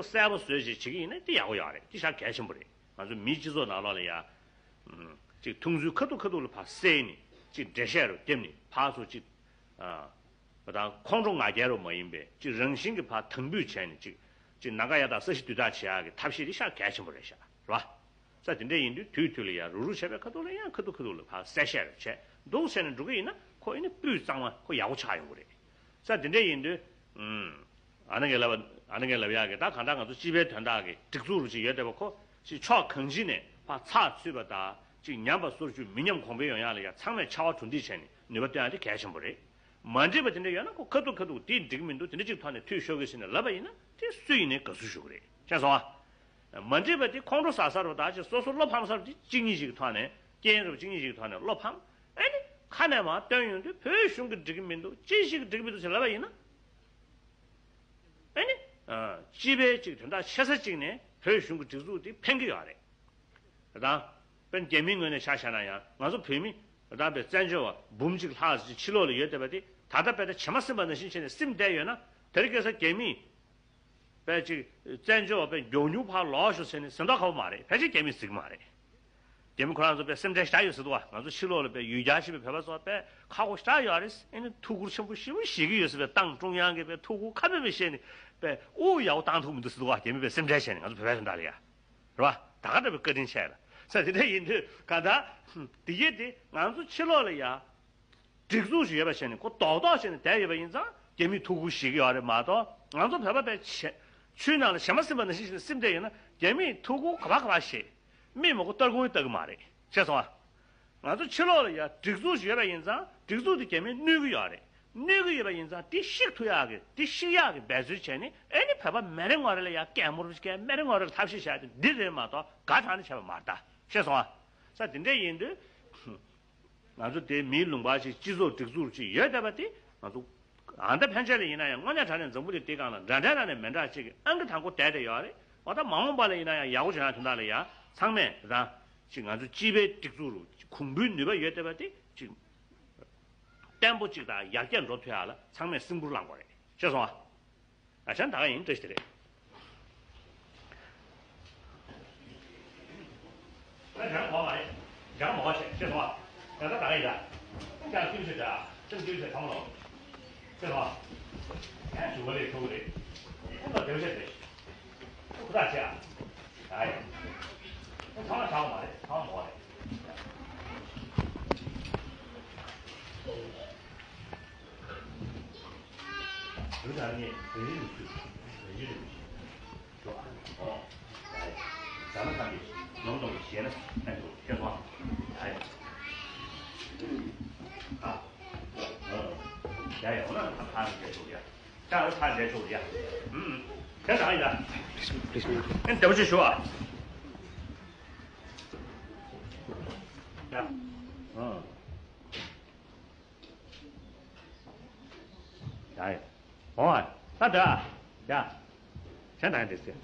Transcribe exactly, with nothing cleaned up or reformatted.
གསལ་པོ་བཟོས་ཅིག་བྱེད་ཀྱི་ཡིན་ན་དེ་ཡག་པོ་ཡོད་རེད། དེ་ཞེ་དྲག་གལ་ཆེན་པོ་རེད། ང་ཚོ་མིའི་སྤྱི་ཚོགས་ནང་ལོགས་ལ་ཡ། ཨུམ། ཅིག་མཐོང་ཚུལ་ཁ་ཐུག་ཁ་ཐུག་ལ་ཕར་བསལ་ནས་ཅིག་འགྲེལ་བཤད་རུ་བརྒྱབ་ནས་ཕར་ཚུར་ཅིག་ཨ། བ་དང་ཁོང་ཁྲོ་ང་རྒྱལ་རུ་མ་ཡིན་པའི་ཅིག་རང་བཞིན་གྱི་ཕར་དམ་འབུད་བྱས་ནས་ཅིག་ཅིག་ནམ་མཁའ་ཡར་དང་ས་གཞི་རྡུལ་དག་བྱེད་ཡག་གི་ཐབས་ཤེས་དེ་ཞེ་དྲག་གལ་ཆེན་པོ་རེད་ཤག་རེད་བ། ས་དེ་འདྲ་ཡིན་དུས་དུས་དུས་ལ་ཡ་རུག་རུག་བྱས་པའི་ཁ་ཐུག་ལ་ཡང་ཁ་ཐུག་ཁ་ཐུག་ལ་ཕར་གསལ་བཤད་རུ་བྱས་འདུག་བྱས་ནས་འགྲོ་གི་ཡིན་ན་ཁོ་ཡིན་ན་སྤུས་གཙང་མ་ཁོ་ཡག་པོ་ཆགས་ཡོང་གི་རེད། ས་དེ་འདྲ་ཡིན་དུས། ཨུམ། ཨ་ནི་ངས་ལབ་པ་ཨ་ནི་ངས་ལབ་ཡག་གི་ད་གང་ལྟར་ང་ཚོ་སྤྱི་པའི་དོན་དག་གི་སྒྲིག་འཛུགས་རུ་ཅིག་ཡོད་བསྡད་པ་ཁོ་ཅིག་ཕྱོགས་གང་ཅི་ནས་ཕར་ཚགས་ཚུད་པ་དང་ཅིག་ཉམས་པ་སོར་ཆུད་མི་ཉམས་གོང་འཕེལ་ཡོང་ཡག་ལ་ཡ་ཚང་མས་ཕྱར་བ་གྲུ་འདེགས་བྱས་ནས་ནུས་པ་བཏོན་ཡག་དེ་གལ་ཆེན་པོ་རེད། མ་འགྲིག་པ་དེ་འདྲ་ཡོད་ན་ཁོ་ཁ་ཐུག་ཁ་ཐུག་དེ་འགྲིག་མི་འདུག་དེ་འདྲ་ཅིག་ཐོག་ནས་འཐུས་ཤོར་གི་ཟེར་ནས་ལབ་པ་ཡིན་ན་དེ་སུ་ཡིན་ནའི་དགའ་བསུ་ཞུ་གི་རེད། ཤེས་སོང་ཨ། མ་འགྲིག་པ་དེ་ཁོང་ཁྲོ་ཟ་ས་རུ་ད་ཅིག་སོ་སོ་བློ་ཕམ་ས་རུ་དེ་གཅིག་གཉིས་ཤིག་གི་ཐོག་ནས་རྐྱེན་རུ་གཅིག་གཉིས་ཤིག་གི་ཐོག་ནས་བློ་ཕམ། ཨ་ནི་ཁ་ནས་མར་བཏོན་ཡོང་དུས་བོད་གཞུང་གིས་འགྲིག་གི་མི་འདུག་ཅི་ཞིག་གིས་འགྲིག་གི་མི་འདུག་ཟེར་ལབ་པ་ཡིན་ན། ཨ་ནི། ཨ། སྤྱི་པའི་ཅིག་དོན་དག་ཆེ་ས་གཅིག་ནས་བོད་གཞུང་གི་སྒྲིག་འཛུགས་དེ་ཕན་གྱི་ཡོད་རེད། དང་། དཔེར་ན་རྒྱ་མིའི་ངོས་ནས་ཆ་བཞག་ན་ཡང་ང་ཚོ་བོད་མི་དང་པའི་བཙན་བྱོལ་བ་འབུམ་གཅིག་ལྷག་ཅིག་ཕྱི་ལོགས་ལ་ཡོད་བསྡད་པ་དེ་ད་ལྟ་དཔེ་ད་བྱེ་མ་ཟིན་པ་ནང་བཞིན་བྱས་ནས་སིམ་བསྡད་ཡོད་ན་དེ་རིང་ཁ་སང་རྒྱ་མིས་དཔེ་ཅིག་བཙན་བྱོལ་བ་དཔེ་མགྱོགས་མྱུར་ཕར་ལོག་ཤོག་ཟེར་ནས་ཟེར་མདོག་ཁ་པོ་མ་རེད། ཕལ་ཆེར་རྒྱ་མིས་གཟིགས་མ་རེད། རྒྱ་མི་ཁོ་རང་ཚོ་དཔེ་སེམས་ཁྲལ་ཞེ་དྲག་ཡོད་ཟེར་འདུག་བ། ང་ཚོ་ཕྱི་ལོགས་ལ་དཔེ་ཡུལ་གྱར་ཕྱིན་པའི་བོད་པ་ཚོ་དཔེ་ཁག་པོ་ཞེ་དྲག་ཡོད་རེད། ཨེ་ནི་ཐུགས་ཁུར་ཆེན་པོ་ཞེ་པོ་བཞེས་ཀྱི་ཡོད་ཟེར། དཔེ་ཏང་ཀྲུང་དབྱང་གིས་དཔེ་ཐུགས་ཁུར་ཁ་སྤེལ་བྱས་ནས་དཔེ་དབུགས་ཡག་པོ་བཏང་ཐུབ་མི་འདུག་ཟེར་འདུག་བ། རྒྱ་མི་དཔེ་སེམས་ཁྲལ་བྱས་ནས་ང་ཚོ་བོད་པའི་དོན་དག་ལ་ཡ། རེད་བ། ད་ག་འདྲ་བའི་བཀའ་དྲིན་ཆེ་ལ། ས་དེ་འདྲ་ཡིན་དུས་གང་ལྟར་དེ་གས་དེ་ང་ཚོ་ཕྱི་ལོགས་ལ་ཡ། སྒྲིག་འཛུགས་ཤིག་ཡོད་པ་བྱས་ནས་ཁོ་རྡོག་རྡོག་བྱས་ནས་བསྡད་ཡོད་པ་ཡིན་ཙང་རྒྱ་མིས་ཐུགས་ཁུར་བཞེས་ཀྱི་ཡོད་རེད་མ་གཏོགས་ང་ཚོ་བོད་པ་དཔེ་ཆ་ཆུའི་ནང་ལ་བྱེ་མ་ཟིན་པ་ནང་བཞིན་བྱས་ནས་སིམ་བསྡད་ཡོད་ན་རྒྱ་མིས་ཐུགས་ཁུར་ག་པར་ག་པར་བཞེས། མིག་མ་སྒུར་སྟར་སྒུར་ལྟ་གི་མ་རེད། ཤེས་སོང་ཨ། ང་ཚོ་ཕྱི་ལོགས་ལ་ཡ་སྒྲིག་འཛུགས་ཤིག་ཡོད་པ་ཡིན་ཙང་སྒྲིག་འཛུགས་དེ་རྒྱ་མིས་གནོད་ཀྱི་ཡོད་རེད། གནོད་ཀྱི་ཡོད་པ་ཡིན་ཙང་དེ་བཤིག་ཐུབ་ཡག་གི་དེ་བཤིག་ཡག་གི་འབད་རྩོལ་བྱས་ནས་ཨེ་ནི་བོད་པ་མི་རེ་ངོ་རེ་ལ་ཡ་སྐད་མོར་སྐད་མི་རེ་ངོ་རེ་ལ་ཐབས་ཤེས་བྱ་ཡག་དེ་འདི་རེད་མ་གཏོགས་དགའ་དྲགས་ནས་བྱས་པ་མ་རེད་ད། ཤེས་སོང་ཨ། ས་དེ་འདྲ་ཡིན་དུས། ང་ཚོ་དེ་མིའི་ལུང་པ་ཞིག་སྤྱི་ཚོགས་སྒྲིག་འཛུགས་ཅིག་ཡོད་བསྡད་པ་དེ་ང་ཚོ་ཨ་ད་ཕན་ཆད་ལ་ཡིན་ན་ཡང་དངོས་གནས་དྲང་གནས་འཛམ་བུ་གླིང་འདིའི་སྒང་ལ་འདྲ་འདྲ་ནང་ནས་མི་འདྲ་ཅིག་གི་ཨང་ཀི་དང་པོ་བསྡད་བསྡད་ཡོད་རེད། འོ་ད་མ་འོངས་པ་ལ་ཡིན་ན་ཡང་ཡག་པོ་བྱུང་ན་དོན་དག་ལ་ཡ་ཚང་མས་རང་ཅིག་ང་ཚོ་སྤྱི་པའི་སྒྲིག་འཛུགས་རུ་གོང་བུའི་ནུས་པ་ཡོད་བསྡད་པ་དེ་ཅིག་བརྟན་པོ་ཅིག་དང་ཡར་རྒྱས་འགྲོ་ཐུབ་ཡག་ལ་ཚང་མས་སེམས་ཁུར་བླངས་དགོས་རེད། ཤེས་སོང་ཨ། ཨ་ཅག་ད་ག་ཡིན་བཀྲ་ཤིས་བདེ་ལེགས། ད་རང་གོ་མ་རེད། རང་མ་གོ་ཤེས་ཤེས་སོང་ཨ། ད་ད་ད་ག་ཡིན་ད། ཅང་ཏུས་ཚོད་ད། ཅང་ཏུས་ཚོད་ཐང་ལོ། ཤེས་སོང་ཨ། ཡང་ཞུ་གི་རེད་ཐུག་གི་རེད། ཁོང་ལ་བདེ་བ་ཆེ་རེད། ཁོ་ཐག་ཆེ་ཨ། ད་ཡིན། ཁོ་ཚང་མ་ཆགས་མ་རེད་ཚང་མ་མ་གོ་རེད། དུས་དང་ནི་རེ་རེ་ནས་ཚུད། རེ་རེ་ནས་ཚུད། ཞོག་ཨ། ཨོ། ད་ཡ། ཟ་མ་ཚང་གི་ནོར་གཏོང་གི་ཞེ་ན་ཨ་འདུག་ཤེས་སོང་ཨ། ད་ཡ། ཨ། ཨོ། ཡ་ཡ་འོ་ན་ད་ཕར་འགྲེལ་ཆོག་ཡ། ད་འོ་ཕར་འགྲེལ་ཆོག་ཡ། ཨུམ། ད་ད་ཡ། ཨེ་འདྲ་པོ་ཅིག་ཞུ་ཨ། ཡ། ཨོ། ཡ་ཡ། འོ། ད་འདྲ། ཡ། གཞན་དང་འདྲ་ཟེར།